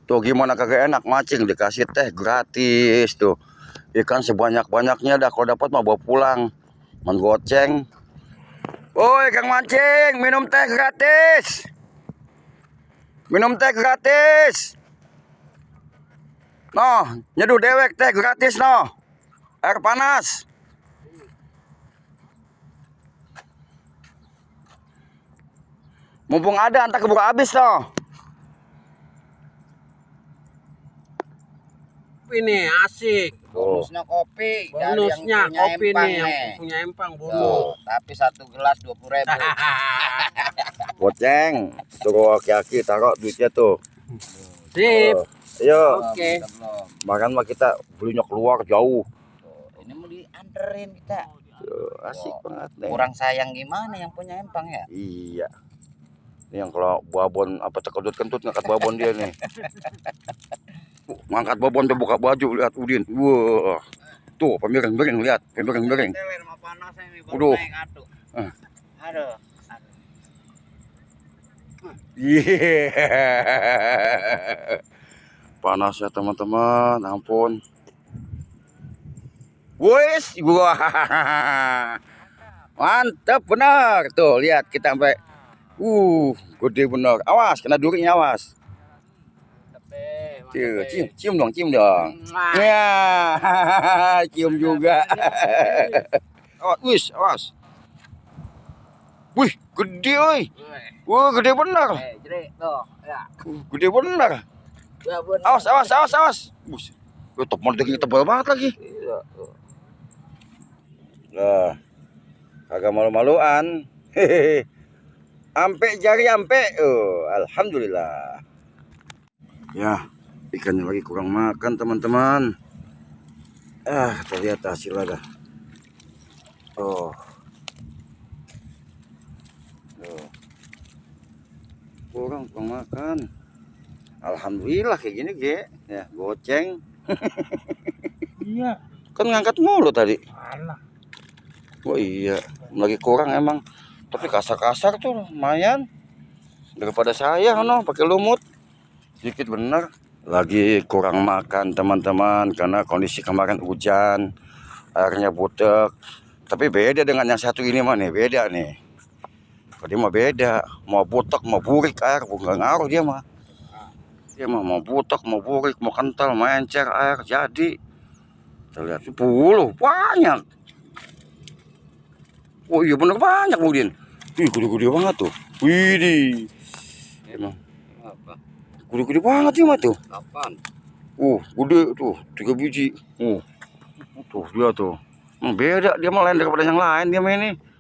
Tuh gimana kagak enak mancing dikasih teh gratis tuh. Ikan sebanyak-banyaknya dah, kalau dapat mah bawa pulang. Menggoceng. Woi, Kang mancing, minum teh gratis. Minum teh gratis. Noh, nyeduh dewek teh gratis noh. Air panas. Mumpung ada, entar keburu habis noh. Ini asik. Bonusnya kopi. Bonusnya dari yang kopi punya nih, empang yang punya empang bonus. Tuh, tapi 1 gelas 20.000. Goceng. Suruh aki-aki taruh duitnya tuh. Sip. Ayo. Oke. Makan mah kita belinya keluar jauh. Tuh, ini mau dianterin kita. Tuh, asik banget nih. Kurang sayang gimana yang punya empang ya? Iya. Ini yang kalau babon apa terkentut kentut ngangkat babon dia nih. Ngangkat babon tuh buka baju, lihat Udin. Wah. Tuh, pemiring-miring lihat, pemiring-miring. Aduh. Aduh. Yeah. Panas ya teman-teman, ampun. Wes, gua. Mantap benar. Tuh, lihat kita sampai gede bener. Awas, kena durinya awas. Cium dong, cium dong. Ya, cium juga. Awas, wis, awas. Wih, gede oi. Wah, gede bener. Gede bener. Awas, awas, awas, awas. Bus. Top model tebal banget lagi. Nah, kagak malu-maluan. Hehehe. Ampe jari ampe. Alhamdulillah. Ya, ikannya lagi kurang makan teman-teman. Kita lihat hasilnya dah. Oh. Kurang makan. Alhamdulillah kayak gini ge. Ya, goceng. Iya. Kan ngangkat mulu tadi. Alah. Oh iya, lagi kurang emang. Tapi kasar-kasar tuh lumayan. Daripada saya pakai lumut. Dikit bener. Lagi kurang makan teman-teman karena kondisi kemarin hujan, airnya butek. Tapi beda dengan yang satu ini mah nih, beda nih. Dia mah beda, mau butek mau burik air bukan ngaruh dia mah. Dia mah mau butek mau burik mau kental mencer air jadi. Kita lihat 10 banyak. Oh iya bener banyak Udin. Ih gede-gede banget tuh. Widih. Emang. Gede-gede banget sih mah tuh. Kapan? Gede tuh, 3 biji. Tuh dia tuh. Beda dia mah lain daripada yang lain dia mah ini.